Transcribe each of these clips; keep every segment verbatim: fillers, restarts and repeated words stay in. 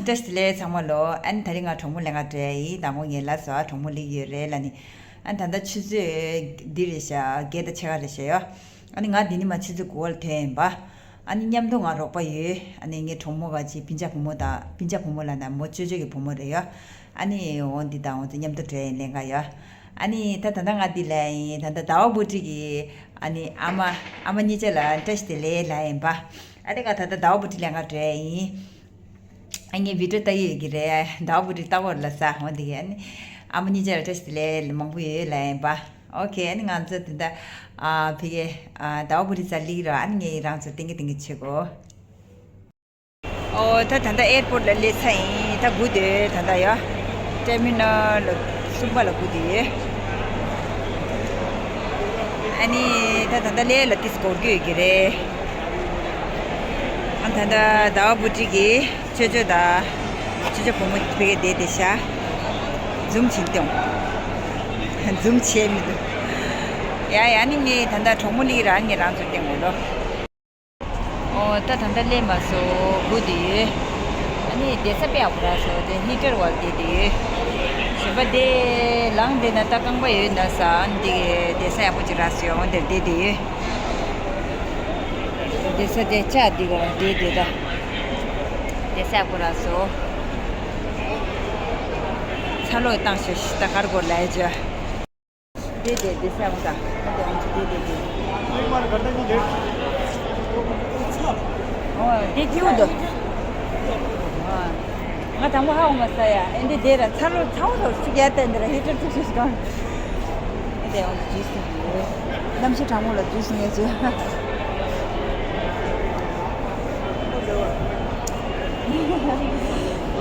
བཀྲ་ཤིས་བདེ་ལེགས་ཚང་མ་ལོ། ཨ་ནི་ད་རིང་ང་གྲོགས་མོ་ལེན་ག་འགྲོ་ཡ་ཡིན། དང་པོ་ངས་ལབ་སོང་། གྲོགས་མོ་སླེབས་ཡོད་རེད་ལབ་ནི། ཨ་ནི་ད་ལྟ་ཆུ་ཚོད་འདི་རེད་ཤག་བརྒྱད་དང་ཕྱེད་ཀ་རེད་ཤག་ཡ། ཨ་ནི་ང་འདི་ནས་མར་ཆུ་ཚོད་དགུ་པ་ལ་ཐོན་ཡིན་པ། ཨ་ནི་མཉམ་དུ་ང་རོགས་པ་ཡོད། ཨ་ནི་ངའི་གྲོགས་མོ་ག་ཅིག་སྤུན་ཀྱག་བུ་མོ་དང་། སྤུན་ཀྱག་བུ་མོ་ལབ་ན་མོ་ཅོ་ཅོ་གི་བུ་མོ་རེད་ཡ། ཨ་ནི་འོ་འདི་དང་འོ་ཚོ་མཉམ་དུ་འགྲོ་ཡ་ཡིན་ལེན་ག་ཡ། ཨ་ནི་ད་ད་ལྟ་ང་འདི་ལ་ཡིན། ད་ལྟ་ཟླ་བ་བུ་ཁྲིད་ཀྱི་ཨ་ནི་ཨ་མ་ཨ་མ་གཉིས་ཆ་ལ་བཀྲ་ཤིས་བདེ་ལེགས་ལབ་ཡིན་པ། ཨ་ནི་ང་ད་ལྟ་ཟླ་བ་བུ་ཁྲིད་ལེན་ག་འགྲོ་ཡ་ཡིན། ཨ་ངས་བི་ཌིའོ་ལྟ་ཡི་ཡོད་ཀྱི་རེད། ཟླ་བ་བུ་ཁྲིད་ལྟ་གོ་ལ་ས་འོ་འདི་གི་ཨ་ནི་ཨ་མ་གཉིས་ཆ་ལ་བཀྲ་ཤིས་བདེ་ལེགས་མང་པོ་ཡོད་ལབ་ཡིན་པ། ཨོ་ཁེ། ཨ་ནི་ང་ཚོ་དེ་འདྲ་ཨ་ཕ་གི་ཨ་ཟླ་བ་བུ་ཁྲིད་རྩར་སླེབས་རོགས། ཨ་ནི་ངས་རང་ཚོར་ཏིང་ངེ་ཏིང་ངེ་བྱེད་གོ། ཨོ་ད་ད་ལྟ་ཨེར་པོར་ལ་སླེབས་ཚར་ཡིན། ད་སྒུག་བསྡད་ཡོད། ད་ལྟ་ཡ་ཊར་མི་ནལ་ལ་གསུམ་པ་ལ་སྒུག་བསྡད་ཡོད། ཨ་ནི་ད་ད་ལྟ་ལས་ལ་ཏིས་འགོར་གྱི་ཡོད་ཀྱི་རེད། ཨ་ད་ལྟ་ཟླ་བ་བུ་ཁྲིད་ཀྱིས་ཅོ་ཅོ་དང་ཅོ་ཅོ་བུ་མོ་ཕ་གི་བསྡད་བསྡད་ཤག་འཛུམ་བྱེད་སྟོང་། འཛུམ་བྱེད་མི་འདུག་ཡ་ཡ། ཨ་ནི་ངས་ད་ལྟ་གྲོགས་མོ་སླེབས་ར། ངས་རང་ཚོར་སྟོན་གོ་ལོ། ཨོ་ད་ད་ལྟ་སླེབས་མ་སོང་། སྒུག་བསྡད་ཡོད། ཨ་ནི་བསྡད་ས་དཔེ་ཡག་པོ་རག་སོང་། དེ་ཧི་ཊར་འོག་ལ་བསྡད་བསྡད་ཡོད། ཞོགས་པ་དེ་ལངས་བསྡད་ན་ད་རྐང་པ་ཡོད་ན་ས། ཨ་ནི་དེ་གི་བསྡད་ས་ཡག་པོ་ཅིག་རག་སོང་། འོ་དེར་བསྡད་བསྡད་ཡོད། བསྡད་ས་དེ་ལྕགས་འདི་ག་བ་བསྡད་བསྡད་ད། བསྡད་ས་ཡག་པོ་རག་སོང་། ཚ་ལོག་བཏང་ཞོག་ཤི། ད་གར་གོ་ལ་ཡ་ཅོ། དེ་དེ་དེ་སེམས་དང་ཨ་དེ་ཨང་ཅི་དེ་དེ་དེ། ཨོ་དེ་ཐིའུ་དོ། ཨ་ང་དང་པོ་ཧ་འོང་མ་ས་ཡ། ཨེ་འདི་དེ་ར་ཚ་ལོ་ཚ་བོ་ཚོ་ཚུགས་ཡ་བསྟན་འདི་ར་ཧི་ཊར་ཚུགས་ཤིག་གང་། ཨེ་དེ་ཨང་ཅི་ཟེར་གི་ཡོད། གནམ་གཤིས་གྲང་མོ་ལ་འདུག་སེ་ངས་བྱས།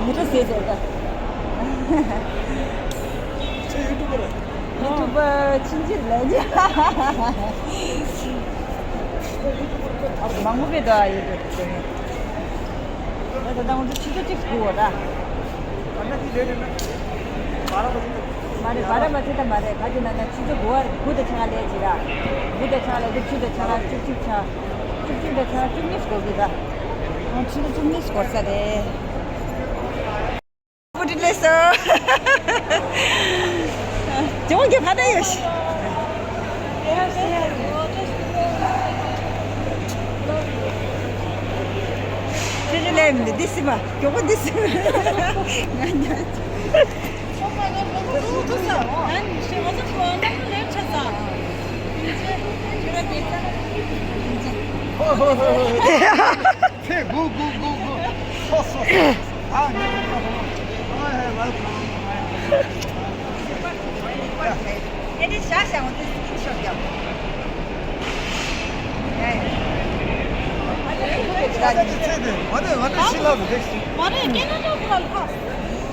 མི་འདྲ་ཟེར་ཟེར་ད། ཁྱེད་ཡུ་ཊུབ་པ་རེད། ཡུ་ཊུབ་པ་ཕྱིན་ཆད་ལས་ཉེ། མང་པོ་བེད་དོ་ཡུ་ཊུབ་དེ་ནས། ད་ད་ང་ཚོ་ཆུ་ཚོད་གཅིག་སྒུག་འོ་ད། མ་རེད། བར་མ་ཚེ་ད་མ་རེད། ག་དེ་ན་ན་ཆུ་ཚོད་དགུ་བར་དགུ་དང་ཕྱེད་ཀ་ལས་ཅི་ར། དགུ་དང་ཕྱེད་ཀ་ལས་དེ་བཅུ་དང་ཕྱེད་ཀ་བཅུ་གཅིག་ཆ། བཅུ་གཅིག་དང་ཕྱེད་ཀ་བཅུ་གཉིས་སྒུག་གི་ད། ཨང་ཆུ་ཚོད་བཅུ་གཉིས་སྒུག་ས་རེད། པུ་ཏི་ལས་སོ། ཇོ་གི་ཕ་ད་ཡོ་ཤི། ཅི་ཅི་ལས་མི་འདི་སི་མ། ཇོ་གོ་འདི་སི་མ། ང་ཉ། ཧོ་ཧོ་ཧོ་ཧོ། ཁྱེད་སྒུག་སྒུག་སྒུག་སྒུག་སོ་སོ་སོ། ཨ་ནི་ཨེ་ནི་ཤ་ཤ་འོ་དེ་སྐྱིད་ཤོག་ཀྱང་།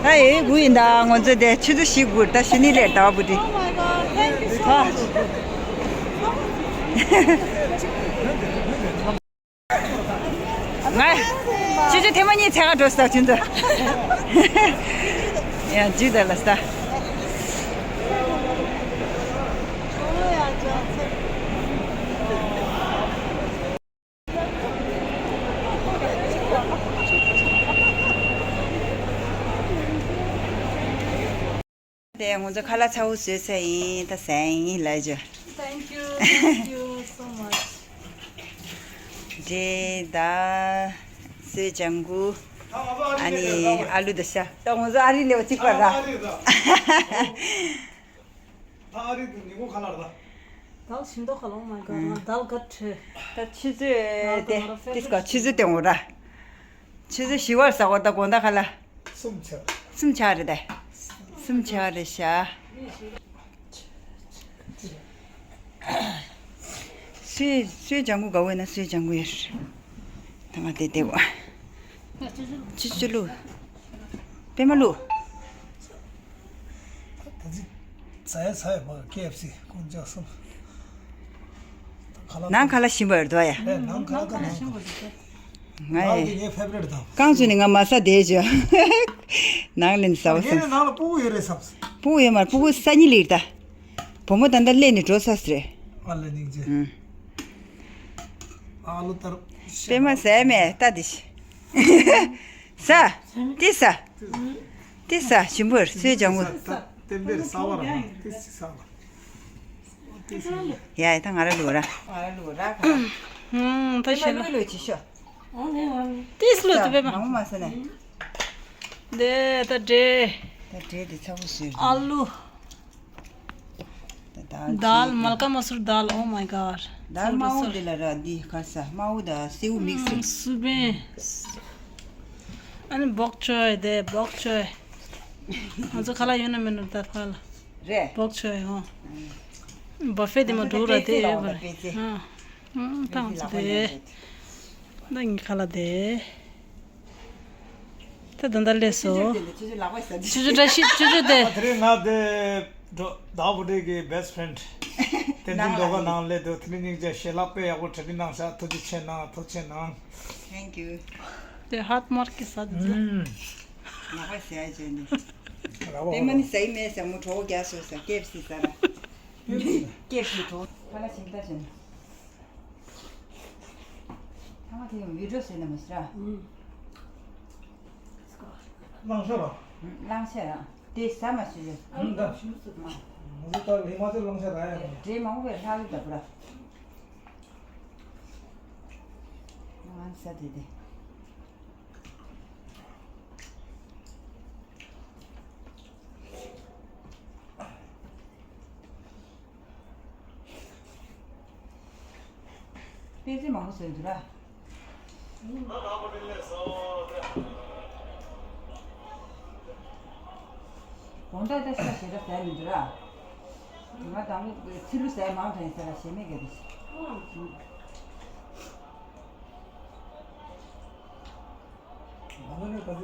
ད་ཨེ་སྒུག་ཡིན་ད། ང་ཚོ་དེ་ཆུ་ཚོད་བཞི་སྒུག་ད་ཞུ་ནི་ལས་ད་བུ་དེ། Oh my God, thank you so much. ང་། ཆུ་ཆུ་ཐེངས་མ་གཉིས་ཚད་ག་འགྲོ་ས་ཆུ་ཚོད། ཡང་ཇི་ལྟར་ལ་ས། དེ་ང་ཚོ་ཁ་ལག་ཚ་བོ་བཟོས་ཚར་ཡིན། ད་ཟས་ཡིན་ལབ་བྱོས། Thank you, thank you so much. འབྲས་དང་། སོས་ལྗང་གུ། ཨ་ནི་ཨ་ལུ་དང་ཤ། ད་ང་ཚོ་ཨ་རི་ལེ་བ་གཅིག་པ་ར། ད་ཨ་རི་དུ་ཉིན་གུང་ཁ་ལག་ར། དལ་ཞིམ་མདོག་ཁ་ལོང་མ་ག་ང་དལ་ག་ཁྲི། ད་ཆུ་ཚོད་དེ་ཏིས་ཀ་ཆུ་ཚོད་དེ་འོ་ར། ཆུ་ཚོད་བཞི་བར་ཟ་གོ་ད་དགོང་དག་ཁ་ལ། གསུམ་ཆགས། གསུམ་ཆགས་རེད་ད། གསུམ་ཆགས་རེད་ཤག་སུའི་སུའི་ལྗང་གུ་དགའ་བོ་ཡིན་ན་སུའི་ལྗང་གུ་ཡོད། ད་ང་དེ་བདེ་བ། ཆུ་ཆུ་བླུགས། པད་མ་བླུགས། ད་ཅི་ཟ་ཡ་ཟ་ཡ་མ་ཀེ་ཨེཕ་སི་ཀུན་ཅག་གསུམ། ནང་ཁ་ལག་ཞིམ་པོ་ཡོད་དོ་ཡ། ཨེ་ནང་ཁ་ལག་ནང་ཁ་ལག་ཞིམ་པོ་འདུག་ང་ནང་ཨེ། གི་ངའི་ཕེབ་རེ་རེད་དང་། རྐང་བཙུགས་ནས་ང་མ་ཟ་བསྡད་བྱོས། ནང་ལ་ནི་ཟ་བ་ངས་བསམ། ནང་ལ་ཕྲུ་གུ་ཡོད་རེད་བསམ། ཕྲུ་གུ་ཡོད་མ་རེད། ཕྲུ་གུ་ས་གཉིས་ལ་ཡོད་ད། བུ་མོ་ད་ལྟ་སླེབས་ནས་འགྲོ་ས་ཟེར། ཨ་ལེ་སྙིང་རྗེ། ཨུམ། ཨ་ལོ་ལྟར། པད་མ་ཟས་མེད་ལྟ་དེ་ཤི། ཟ། ཏི་ཟ། ཏི་ཟ་ཞིམ་པོར་ཚོས་ལྗང་གུ། ཏན་པེར་ས་བར་མ་ཏི་སི་ས་བར། ཡ་ཡ་ད་ང་ར་ལུ་ར། ང་ར་ལུ་ར་ག་ཧུམ་ད་ཤེས་ན། ལུ་ལུ་ཅི་ཤོ། ཏིས་ལུ་ཏི་པེ་མ། མ་མ་ས་ནས། དེ་ད་འདྲེ། ད་འདྲེ་དེ་ཚ་བོ་ཟོས། ཨ་ལུ། ད་དཱལ་མལ་ཀ་མ་སུར་དཱལ། Oh my god. དཱལ་དམར་པོ་འདི་ལ་ར་འདི་ཁ་ས་དམར་པོ་དང་སེའུ་མིག་སི། སུ་བེ། ཨ་ནི་བོག་ཅོའི་དེ་བོག་ཅོའི། ང་ཚོ་ཁ་ལག་ཡོད་ན་མེད་ན་ད་ཁ་ལག་རེད། བོག་ཅོའི་ཧོ། བ་ཧྥེ་དེ་མ་འགྲོ་ར་དེ་ཡོད་པ་རེད། ཨ། ཨ་ད་ང་ཚོ་དེ། ད་ངའི་ཁ་ལག་དེ། ད་ད་ད་ལས་སོ། ཆུ་ཆུ་ལག་པ་ཟ། ཆུ་ཆུ་བཀྲ་ཤིས་ཆུ་ཆུ་དེ། དེ་རིང་ང་དེ་འགྲོ་ཟླ་བོ་འདྲེ་གི་best friend བསྟན་འཛིན་རྡོ་ཁ་ནང་སླེབས་འདུག་དེ་རིང་སྙིང་རྗེ། ཞལ་ལག་དཔེ་ཡག་པོ་གྲ་སྒྲིག་གནང་ཤག་ཐུགས་རྗེ་ཆེ་གནང་། ཐུགས་རྗེ་ཆེ་གནང་། Thank you. དེ་ཧཱཊ་མར་ཀི་ས་དེ་ཚོ། ལག་པ་ཟ་ཡ་བྱས་ནས། པད་མ་ནི་ཟ་ཡི་མེད་ཟེར་མོ་གྲོགས་རྒྱག་སོ་ཟེར། ཀེབ་སི་ཟ་ར། ཀེབ་སི་གྲོགས་ཁ་ལག་ཞིམ་ད་བྱས་ནས། ཐ་མ་དེ་ཡང་ཡུལ་འགྲོ་ཟེར་ན་མི་ཤེས་ར། ཨུམ། གླང་ཤ་ར། ཨུམ། གླང་ཤ་ར། དེ་ཟ་མ་ཤེས་རེད། ཨུམ་ད། ང་ཚོ་ད་ཧི་མ་ཅལ་གླང་ཤ་ར་ཡ་རེད། འདྲེ་མང་པོ་ལྷག་ཡོད་ད་པུ་ར། ང་ཟ་དེ་དེ། པེ་ཙེ་མང་པོ་ཟོས་འདུག་ར། དགོང་དག་ད་ཤ་ཞེ་དྲག་ཟས་མི་འདུག་ར། ང་དང་པོ་ཚི་ལུ་ཟས་མང་དྲགས་ཡིན་ཟེར་ར་ཞེ་མེད་ག་དུས། ང་ནི་ག་ཚོད་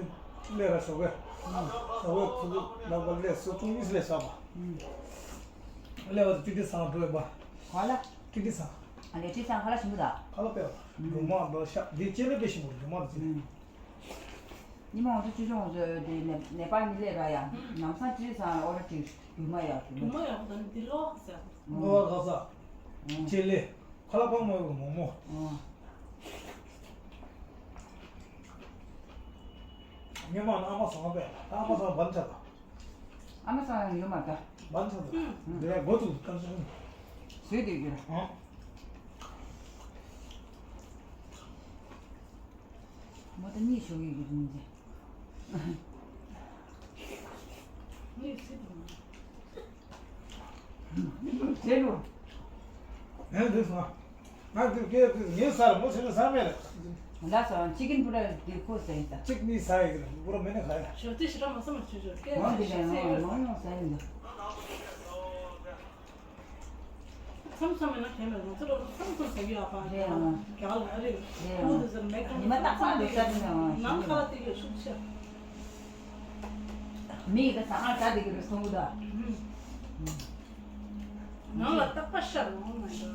སླེབས་ར་ཞོགས་པས། ཞོགས་པས་ཁུ་ཚུར་ལག་པ་སླེབས་སོ་ཆུང་གཉིས་སླེབས་བཞག་པ། སླེབས་པ་དེ་ཀྲི་ཀྲི་ཚང་འགྲོ་ཡོད་པ། ག་ལ། ཀྲི་ཀྲི་ཚང་། ཨ་ལེ་ཀྲི་ཀྲི་ཚང་ཁ་ལག་ཞིམ་པོ་དང་། ཁ་ལག་དཔེ་ཡག་པོ། རྒྱུ་མ་འདི་ཤ་འདི་ལྕེ་ལེ་དཔེ་ཞིམ་པོ་རྒྱུ་མ་འདི་ཅི། ཉི་མ་ང་ཚོ་ཅི་ཅོང་ཚོ་དེ་ནེ་ནེ་པཱལ་ནས་སླེབས་ར་ཡ། ལམ་སང་ཀྲི་ཀྲི་ཚང་ལ་ཨོ་ཌར་བྲིས། རྒྱུ་མ་ཡག་པོ། རྒྱུ་མ་ཡག་པོ་དང་འདི་ལོག་ཟེར། ལོག་ག་ས། ལྕེ་ལེ། ཁ་ལག་སྤང་མ་ཡོད་མོག་མོག་ཨོ། ཉི་མ་ཨ་མ་སང་པས། ཨ་མ་སང་བན་ཆ་ད། ཨ་མ་སང་ཡོད་མ་ད། བན་ཆ་ད། ཨུམ། འདི་ལ་སྒོ་ཚུགས་ཀ་ཚུགས། བཟོས་དེ་གྱུར། ཨོ། མོ་ད་གཉིད་ཤོར་གྱི་ཡོད་ཀྱི་འདུག་མི་ཚེ། གཉིད་སད་འདུག་ཟེར་ལོ། ངས་འདི་སོང་། ང་འདི་སྐད་འདི་ངས་ཟ་ར་མོ་ཚེ་ན་ཟ་མེད་ལ། ལ་སོང་ཅི་ཀིན་པུ་ར་འདི་ཁོ་ཟ་ཡིན་ད། གཅིག་གཉིས་ཟ་ཡི་གི་ལ་པུ་ར་མེད་ན་ཁ་ཡ། ཞོ་ཏི་ཞི་ར་མ་ས་མ་ཆུ་ཞོ་སྐད་མང་གི་ཞིག་ལ་ཟ་ཡི་ཡང་ཡོད། མང་ཡང་ཟ་ཡིན་ད། མཚམས་མཚམས་ཡིན་ན་གལ་མེད། ང་ཚོ་ལ་མཚམས་མཚམས་ཟ་གི་ཡོད་ཨ་ཕ། རེད་ཨ། རྒྱ་གར་ལ་ཨ་རེད། རེད་ཨ། ཁོང་དུ་ཟེར་མེད་ཀྱང་ཉི་མ་རྟག་པར་འདུག་ས་དེ་ནས་ཨ། ནམ་ཁ་ལ་དེ་གི་ཤུགས་ཆེ། མི་ཡི་ད་ཟ་ཁང་ཟ་དེ་གི་རུ་སོང་གི་ད། ནང་ལ་རྟག་པར་ཤར་འོང་མ་འདྲ།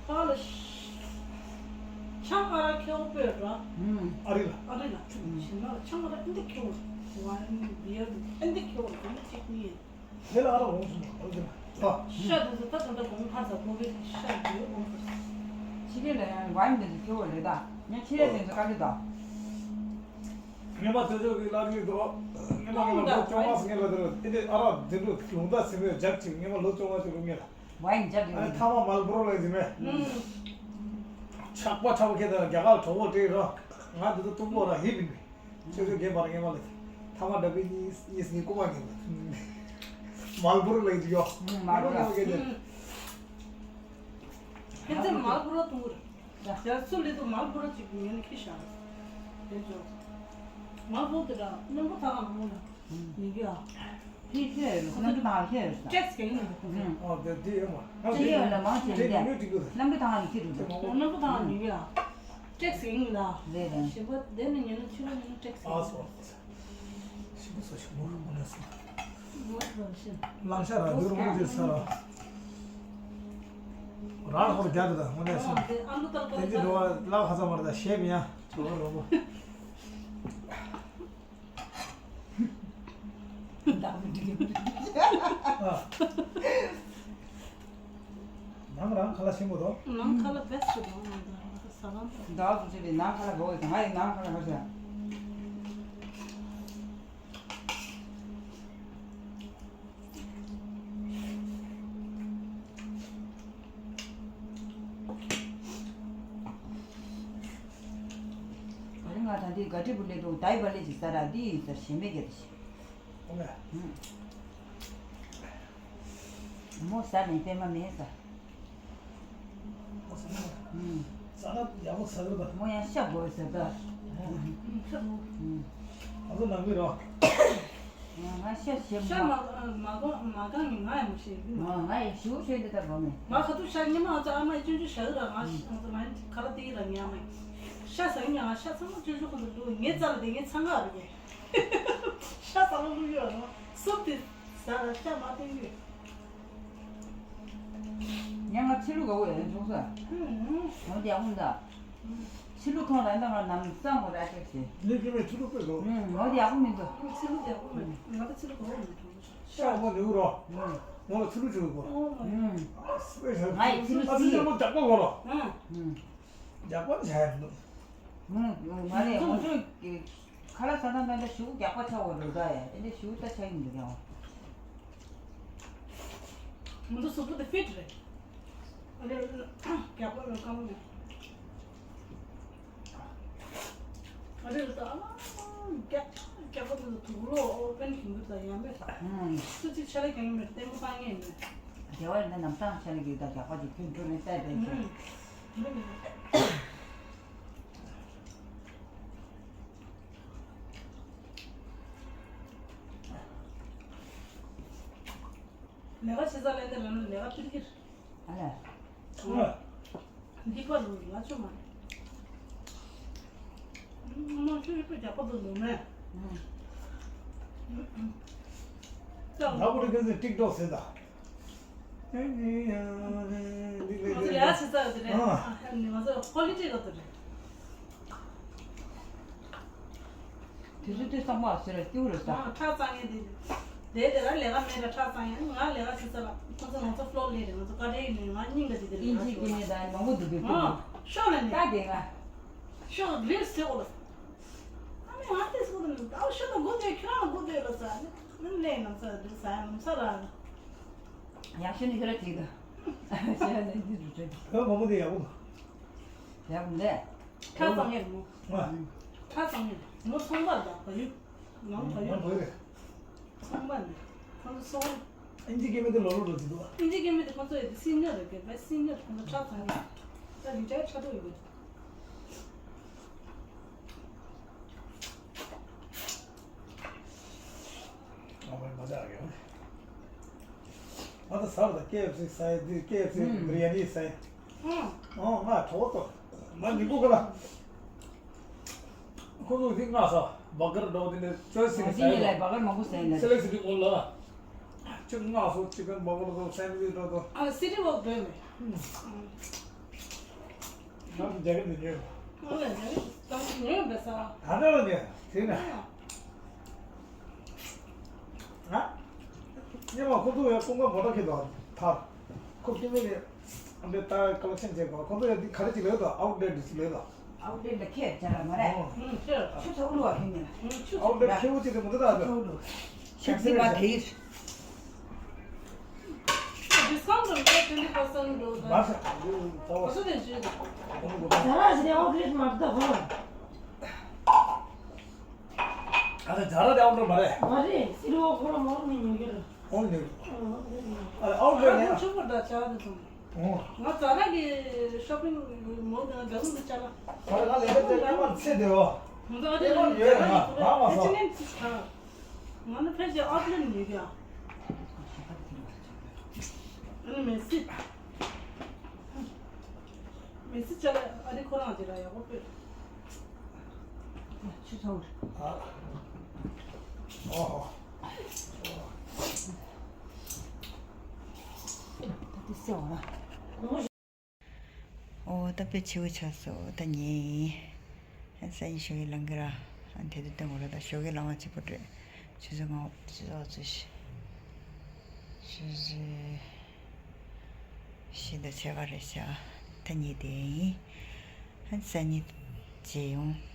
ཁ་ལ་ཤ། ཆང་ཨ་ར་ཁེ་འོ་པོས་ར། ཨ་རི་ལ། ཨ་རི་ལ། ཞིང་ནང་ལ་ཆང་ཨ་ར་ཨིན་དེ་ཁེ་འོ། ཝའིན་བི་ཡར་ཨིན་དེ་ཁེ་འོ། དེ་ནི་གཅིག་གཉིས། དེ་ལ་ཨ་རག་ལོངས་སུ་མ་ལོངས་ཟེར་ན། ཤ་དེ་ཚོ་ད་ད་ལྟ་གོང་ཁ་ཟ་ཕོ་བའི་ཤ་དེ་གོང་ཁ། ཕྱི་རྒྱལ་ལ་ཡང་ཝའིན་དེ་ཚོ་ཁེ་བོ་རེད་ད། ངས་ཁྱི་རས་དེ་ཚོ་བཀག་གི་ད། ངས་མ་དེ་ཚོ་གི་ལབ་ཀྱི་འདུག་ངས་མ་ངས་མ་ལོ་བཅོ་ལྔ་ཟིན་ངས་ལ་དེ་ར་དེ་དེ་ཨ་རག་དེ་འདྲ་ལུང་ད་ཟིན་མེད་རྒྱག་ཅིག་ངས་མ་ལོ་བཅོ་ལྔ་ཅིག་རུ་ངས་ལ། ཝའིན་རྒྱག་གི་ཨ་རེད། ཐ་མ་མལ་བོ་རོ་ལ་ཟིན་མེད། ཆག་པ་ཆག་པ་ཁྱེད་དང་རྒྱ་གར་གྲོགས་པོ་སྤྲད་རོགས། ང་དེ་ཚོ་གཏུམ་པོ་ར་ཧེ་བིན་པས། ཁྱོད་ཚོ་རྒན་པར་ངས་མ་ལས། ཐ་མ་འདྲ་པའི་གཉིས་གཉིས་ངས་རྐུ་མ་ངས་མ། མལ་བོ་རོ་ལ་ཡོད། མལ་བོ་རོ་ལ་ཡོད། ཁྱེད་ཚོས་མལ་བོ་རོ་གཏོང་གི་རེད། ཡ་སུ་ལས་དུ་མལ་བོ་རོ་ཅིག་ངས་ནི་ཁྱི་ཤ་རེད། དེ་ཚོ་མལ་བོ་དེ་འདྲ་རྣོན་པོ་ཐག་ལ་མོ་ལ་ཡིན་གི་ཨ། ཕི་ཁྱེར་ཡོད་རེད། གནམ་གྲུ་ཐང་ལ་ཁྱེར་ཡོད་རེད། ཀྲེག་སི་ག་ཡིན་ནི་ཁོ་ཚོ། ཨོ་དེ་དེ་ཡོད་མ། ཁྱེར་ཡོད་ལ་མང་ཆེ་རེད། གནམ་གྲུ་ཐང་ལ་ཁྱེར་འགྲོ་འདུག་ཨོ་གནམ་གྲུ་ཐང་ལ་ཡིན་གི་ཨ། ཀྲེག་སི་ག་ཡིན་ལ། རེད་རེད། ཞེ་པོ་དེ་ནི་ཉན་ན་ཕྱི་ལོ་ཉན་ན་ཀྲེག་སི་ག་ཡིན། ཨ་སོ། ཞིག་པོ་སོ་ཞིག་མོ་མོ་ནས་སོ། ལམ་ཤ་ར་རྡོ་རུ་མོ་ཅེ་ས་ར། རང་ཧོར་རྒྱ་དེ་དང་མོ་ནས་སོ། དེ་འདི་འགྲོ་བ་ལག་ཧ་ཚ་མར་ད་ཤེབ་ཡ། ཅོ་རོ་རོ། ནང་རང་ཁ་ལག་ཆེན་པོ་དོ། ནང་ཁ་ལག་བེ་སི་ཊི་དོ། ཟ་ཁང་དུ། ཟླ་བ་སུ་ཚོད་པའི་ནང་ཁ་ལ་བོ་ཡོད་ང་ཡི་ནང་ཁ་ལ་བོ་ཟ། ཨ་རི་ང་ད་འདི་ག་ཏྲི་བུ་ལེ་དུ་ད་ཡི་བ་ལེ་ཅིག་ཟ་ར་འདི་ཡིན་ཟ་ཞེ་མེད་ཀྱི་ད་ཞེ། ཨོ་ལེ། ཨུམ། མོ་ཟ་ནས་པད་མ་མེད་ཟ། ཨོ་ཟ་ན། ཨུམ། ཟ་ན་ཡག་པོ་ཟ་གི་རེད་པ། མོ་ཡང་ཤ་དགོས་ཟེར་ད། ཨུམ། ཨུམ། ང་ཚོ་ནང་མི་རོ། ང་ཤ་ཞེ་ཤ་མ་མ་གང་མ་གང་ནི་ང་ཡང་མི་ཤེས། ང་ང་ཡང་ཞུ་ཤེས་འདི་ལྟ་བ་མེད། ང་ཁ་ཐུག་ཤ་ཉི་མ་ང་ཚོ་ཨ་མ་ཅུན་ཅུ་ཤ་གི་ར་ང་ང་ཚོ་མ་ཁ་ལ་དེ་གི་ར་ཉ་མ་ཤ་ཟ་གི་ཉ་ང་ཤ་ཚང་མ་ཅུན་ཅུ་ཁོ་ཚོ་ལུག་ངའི་རྩ་ལ་དེ་ངའི་ཚང་ག་རུ་གས། ཤ་ཟ་ལ་ལུག་ཡོད་ར་སུབ་དེ་ཟ་ར་ཤ་མ་བསྟན་ཡོད། ཉ་ང་ཕྱི་ལུག་ག་བོ་ཡོད་ཆུང་ས། ཧུམ། ང་དེ་ཡག་མོ་འདའ། ཕྱི་ལུག་ཐོང་ལ་འདའ་ང་ནམ་སང་གོ་ར་ཅེག་ཤེ། ནི་ཀི་མེ་ཕྱི་ལུག་པེ་གོ། ཧུམ། ང་དེ་ཡག་མོ་མི་འདུག་ཕྱི་ལུག་ཡག་མོ་མི་འདུག་ང་ད་ཕྱི་ལུག་ག་བོ་མི་འདུག་ཤ་མོ་ནི་འུ་རོ། ཧུམ། ང་ལ་ཕྱི་ལུག་ཆུ་གོ། ཧུམ། ང་ཡི་ཕྱི་ལུག་ཨ་ཕྱི་ལུག་མོ་རྒྱག་པ་གོ་རོ། ཧུམ། རྒྱག་པ་ནི་བྱ་ཡ་མི་འདུག་ང་རེ་ང་ཚོ་གི་ཁ་ལག་ཟ་ཐང་ད་ལྟ་ཞུ་རྒྱག་པ་ཆགས་འོ་འགྲོ་ད་ཡ་དེ་འདྲ་ཞུ་ད་ཆགས་ཡིན་འདུག་ཡང་། ང་ཚོ་གཟུགས་པོ་དེ་ཕིཊ་རེད། ཨ་རེ་རྒྱག་པ་ལ་དཀའ་མོ་ཡོད། ཨ་རེ་ད་རྒྱག་རྒྱག་པ་དེ་ཚོ་དུག་ལོག་ཨོ་པན་གྱོན་གྱི་ད་ཡང་མེད་ད། སུ་གཅིག་ཆ་ལ་གྱོན་གྱི་མེད་བརྟན་པོ་བཏང་ངེས་མེད། རྒྱལ་བ་ཡིན་ན་ནམ་སང་ཆ་ལ་གྱོན་ད་རྒྱག་པ་དེ་གྱོན་འགྲོ་ནས་བལྟས་བསྡད་ཚེ། ལས་ཀ་བྱེད་ས་ལས་འདི་རང་ལས་ཀ་ཕྱིར་ཁྱེར། ཨ་ལས། ཨ། འདི་པར་རུ་ལ་ཆོ་མ། མ་ཆོ་ཡོད་པའི་རྒྱག་པ་དུ་ལོ་མེ། ད་ལ་བུ་རི་ཀན་སི་ཏིག་ཏོག་ཟེར་ད། ང་ཚོ་ལས་ཀ་བྱེད་ས་ཡོད་དེ་རེད། ཨ། ང་ཚོ་ཧོ་ལི་ཌེ་ལ་དེ་རེད། དུས་ཚོད་དུས་སང་མ་ཟེར་སྐྱུར་རེད་ད། ཨ་ཁྲག་གཙང་ཡས་དེ། དེ་དེ་ལ་ལས་ཀ་མེད་ལ་ཁྲག་གཙང་ཡས་ང་ལས་ཀ་བྱེད་ས་ལ་ཁོ་ཚོ་ང་ཚོ་ཕློ་ལས་རེད། ང་ཚོ་ཀ་ཏྲེ་ཡིན་ནས་ང་སྙིང་ག་དེ་དེ་ལས་ཀ་ཨིན་ཇི་ཀི་ནས་ད་མང་པོ་འདུག་གི། ཨ་ཤོག་ལ་ནས། ད་དེ་ང་། ཤོག་ལིབ་སི་ཨོ་ལ། ཨ་མི་ང་དེ་སུ་དང་ད་ཤོག་དང་དགོ་དེ་ཁྱོད་རང་དགོ་དེ་ལ་ས་ནི་ལས་ནམ་ས་དེ་ས་ཡ་ནམ་ས་ར། ཡག་ཤོས་ནི་ཁྱོད་ར་ཅིག་དང་། ཤོད་ནི་འདི་རུ་ཅོ། བོད་མང་པོ་དེ་ཡག་པོ་འདུག་ཡག་པོ་འདུག་ཁྲག་གཙང་ཡས་མོ། ཁྲག་གཙང་ཡས་མོ་ཚོང་པ་ལ་བ་ཡུ། ནང་བ་ཡུ། ཚོང་པ་ནི་ཁོང་ཚོ་སོང་། ཨིན་ཇི་སྐད་མི་དེ་ལོ་ལོ་འགྲོ་གི་འདུག་ཨིན་ཇི་སྐད་མི་དེ་ཁོང་ཚོ་ཡོད་དེ་སི་ནི་ཡར་རེད་པས། སི་ནི་ཡར་ཁོང་ཚོ་ཁྲག་གཙང་ཡས། ད་རི་ཊ་ཡར་ཆགས་འགྲོ་ཡོད་པས། ཨ་མ་མ་ད་ཡོང་། ང་ད་ཟ་བ་ད་ཀེ་ཨེཕ་སི་ཟ་ཡི་འདི་ཀེ་ཨེཕ་སི་བི་རི་ཡ་ནི་ཟ་ཡི། ཨང་། ང་གྲོགས་པོ་ང་ཉིན་གུང་ག་ལ། ཁོ་ཚོ་ཐིག་ང་ཟ་བག་གར་འགྲོ་དེ་ནས་ཅོས་སི་ཟ་ཡི། ལ་བག་གར་མང་པོ་ཟ་ཡི་ལ། སི་ལེག་སི་ཏི་ཀོན་ལ། ཅིག་ང་ཟོ་ཅིག་གན་བག་གར་ཟོ་སེན་ཝིཆ་འགྲོ་དོ། ཨ་སི་ཏི་ཝོག་བོད་མེད། ང་རྒྱ་གར་ནས་ཉོས། ཨ་ལ་རྒྱ་གར་ནས་ཉོས་པས་ས། ད་ལྟ་ལ་ཉོས་དེ་ན། ང་། ཉི་མ་ཁོ་ཚོ་ཡང་ཀུན་དགའ་མོ་ཊ་ཁྱེར་དང་ཐར། ཁོ་ཀི་མེ་ནས་འདི་ལྟ་ཀ་ལེག་ཤན་བྱེད་དགོས། ཁོ་ཚོ་ཡང་འདི་ག་རེ་ཅིག་ལས་དང་ཨའུ་ཊི་ལེ་ཊི་ཅིག་ལས་དང་། ཨའུ་ཊི་ལེ་ཊི་ལ་ཁྱེར་བྱ་ར་མ་རེད། ཨོ། ཆུ་ཚ་ཨུ་ལུ་བ་ཧེ་ནི་ལ། ཨའུ་ཊི་ལེ་ཊི་ཁེ་བོ་ཅིག་དེ་མི་འདུག་ད། ཆུ་ཚ་ཨུ་ལུ། ཤ་ཚི་མ་དེ་ཡིས། ཌིས་ཀའུན་ཊི་རེད་ཊུ་ཝེན་ཊི་པར་སེན་ཊི་འགྲོ་ད། མ་ས་ཨུ་ལུ་ད་བ། ཨ་སུ་དེ་ཇུ། ཟ་ར་ཞིག་ཨའུ་ཊི་ལེ་ཊི་མ་འདུག་ཧོ། ཨ་ད་ཇ་ར་དེ་ཨའུ་ཊི་ལེ་ཊི་མ་རེད། མ་རེད། སི་ལུ་བ་ཁོ་ར་མོ་ར་མི་ཉོ་གི་རེད། ཨོ་ནི། ཨ་ཨའུ་ཊི་ལེ་ཊི་ཡ། ཆུ་བུར་ད་ཆ་ར་དེ་སོང་། ཨོ། ང་ཛ་ར་གི་ཤོ་པིང་མོལ་དེ་ང་རྒྱ་གར་དུ་ཆ་ལ། ད་ང་ལས་ཀ་དེ་ལས་མར་ཚེ་དེ་བ། ང་ཚོ་ཨ་དེ་ལས་ཡོད་ང་རང་མ་སོང་། ཨེ་ཆི་ནེམ་ཅིག་ཆ། ང་ནི་ཕལ་ཆེར་ཨའུ་ཊི་ལེ་ཊི་ཉོས་ཀྱང་། ཨ་ནི་མེ་སི། མེ་སི་ཆ་ལ་ཨ་རི་ཁོ་རང་ཅིག་ལ་ཡག་པོ་སྤོས། ཆུ་ཚང་། ཨ། ཨོ་ཧོ། ད་དེ་སེ་འོ་ན། ཨོ་ད་དཔེ་ཆེ་བོ་ཆགས་སོང་ད་ཉེ། ས་ཡིན་ཞོགས་ཀས་ལང་གི་ར། ཨ་དེ་དུ་སྟོན་གོ་ར་ད་ཞོགས་ཀས་ལང་བ་ཆེ་པོ་རེད། ཆུ་ཚོད་ལྔ་ཆུ་ཚོད་ཆུ་ཚོད་ཆུ་ཚོད་བཞི་དང་ཕྱེད་ཀ་རེད་ཤག་ད་ཉེ་དེ་ཡིན། ཨ་ནི་སང་ཉིན་མཇལ་ཡོང་།